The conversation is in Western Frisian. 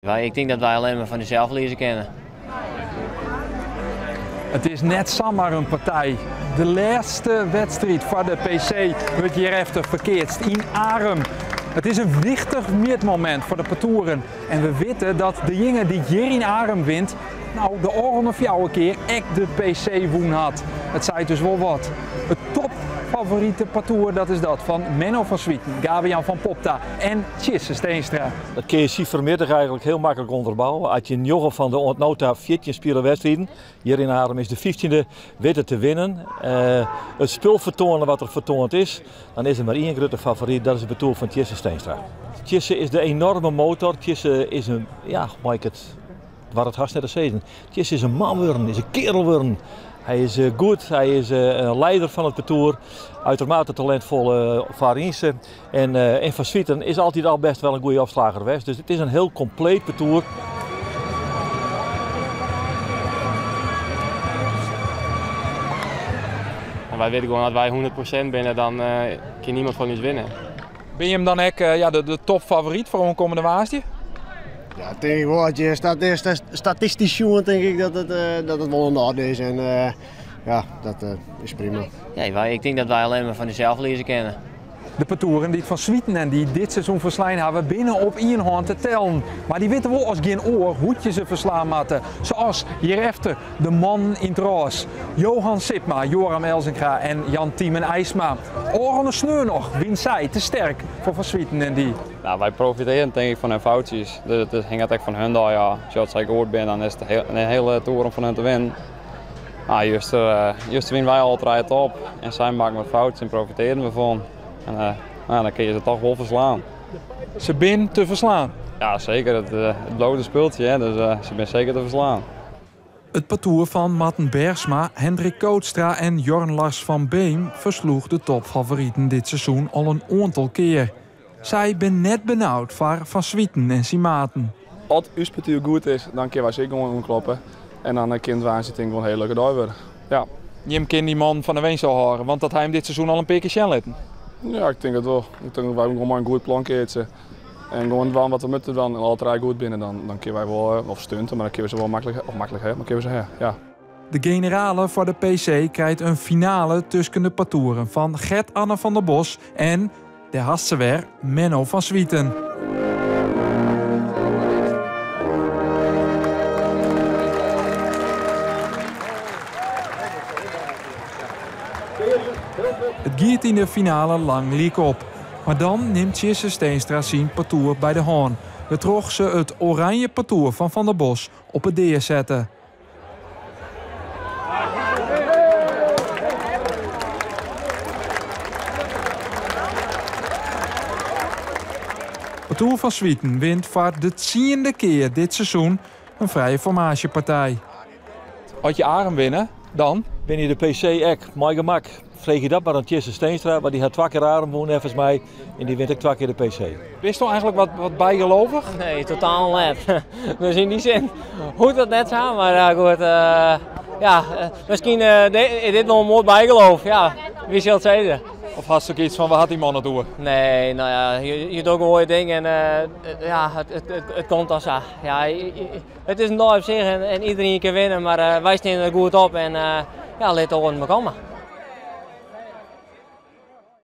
Ik tink dat wy allinne mar fan dysels ferlieze kinne. It is net samar in partij. De lêste wedstriid foar de PC wurdt hjirefter ferkeatst yn Arum. It is in wichtich mjitmomint foar de partoeren. En we witte dat dejinge dy't hjir yn Arum wint, no de ôfrûne fjouwer kear ek de PC wûn hat. It seit dus wol wat. It topfavorite partoer dat is dat fan Menno van Zwieten, Gabe-Jan van Popta en Tjisse Steenstra. Dat kin je sifermjittich eigenlik hiel maklik ûnderbouwe. As je njoggen fan de oant no ta 14 spile wedstriden, hjir yn Arum is de fyftjinde, witte te winnen, it spul fertoane wat der fertoand is, dan is der mar ien grutte favoryt, dat is it partoer fan Tjisse Steenstra. Tjisse is de enorme motor, Tjisse is in, ja, mei ik it, doar it hast net te sizzen, Tjisse is in man wurden, is in kerel wurden. Hy is goed, hy is in leider fan it partoer, uitermate talentfolle foarynse. En en Van Zwieten is altyd al best wel in goede opslager west. Dus it is in hiel kompleet partoer. En wy witte gewoan, as wy 100% binne, dan kin niemand fan ús winne. Binne jim dan ek ja, de topfavoryt foar oankommende woansdei? Ja, tink ik wol. As je statistysk sjoen, tink ik dat it wol yn oarder is. En ja, dat is prima. Nee, ik tink dat wy allinne mar fan dysels ferlieze kinne. De partoeren dy't Van Zwieten en dy dit seizoen ferslein hawwe, binne op ien hân te tellen. Mar dy witte wol as gjin oar hoe't je se ferslaan moatte. Sa as hjirefter de mannen yn it rôs. Johan Sipma, Joram Elzinga en Jan Tiemen IJsma. Ôfrûne sneon noch wiene sy te sterk foar Van Zwieten en dy. Nou, wy profitearje tink ik fan hun foutsjes. Dus it hinget ek fan hun dei ôf. As sy goed binne, dan is it in hiele toer om fan hun te winnen. Nou, juster wiene wy al trije top en sy makken wat foutsjes en profitearden we fan. En nou, dan kun je se toch wol ferslaan. Se binne te ferslaan? Ja, seker. It bliuwt in spultsje, hè, dus se binne seker te ferslaan. It partoer fan Marten Bergsma, Hendrik Kootstra en Jorn Lars van Beem fersloech de topfavoriten dit seizoen al in oantal kear. Sy binne net benaud foar Van Zwieten en syn maten. As ús partoer goed is, dan kinne wy se ek gewoan oankloppe. En dan kin it woansdei tink ik wol in hiele leuke dei wurde. Ja. Jim kinne dy man fan de winst ôfhâlde, want dat hy him dit seizoen al in pear kear sjen litten. Ja, ik tink it wol. Ik tink dat wy gewoan mei in goed plan keatse. En gewoan dwaan wat we moatte dwaan en alle trije goed binne, dan kinne wy wol, of stunte, mar dan kinne we se wol maklik, of maklik hè, mar kinne we se ha, ja. De generale foar de PC krijt in finale tusken de partoeren fan Gert-Anne van der Bos en, dêr hast se wer, Menno van Zwieten. It giet yn de finale lang lyk op. Mar dan nimt Tjisse Steenstra syn partoer by de hân, wêrtroch se it oranje partoer fan Van der Bos op 'e dea sette. Partoer Van Zwieten wint foar de tsiende kear dit seizoen in frije formaasjepartij. As je Arum winne, dan? Winne je de PC ek, mei gemak. Freegje dat mar oan Tjisse Steenstra, want dy hat twa kear Arum wûn neffens my en dy wint ek twa kear de PC. Bisto eigenlik wat bygelovich? Nee, totaal net. Dus yn dy sin hoecht dat net sa, mar ja, goed. Ja, miskien is dit noch in moai bygeloof. Ja, wie sil it sizze? Of hast ek iets fan, wa hat dy man it oer? Nee, no ja, je dogge goeie dingen en ja, it komt dan sa. Ja, it is in dei op sich en iedereen kin winne, mar wy steane der goed op en ja, lit de oaren mar komme.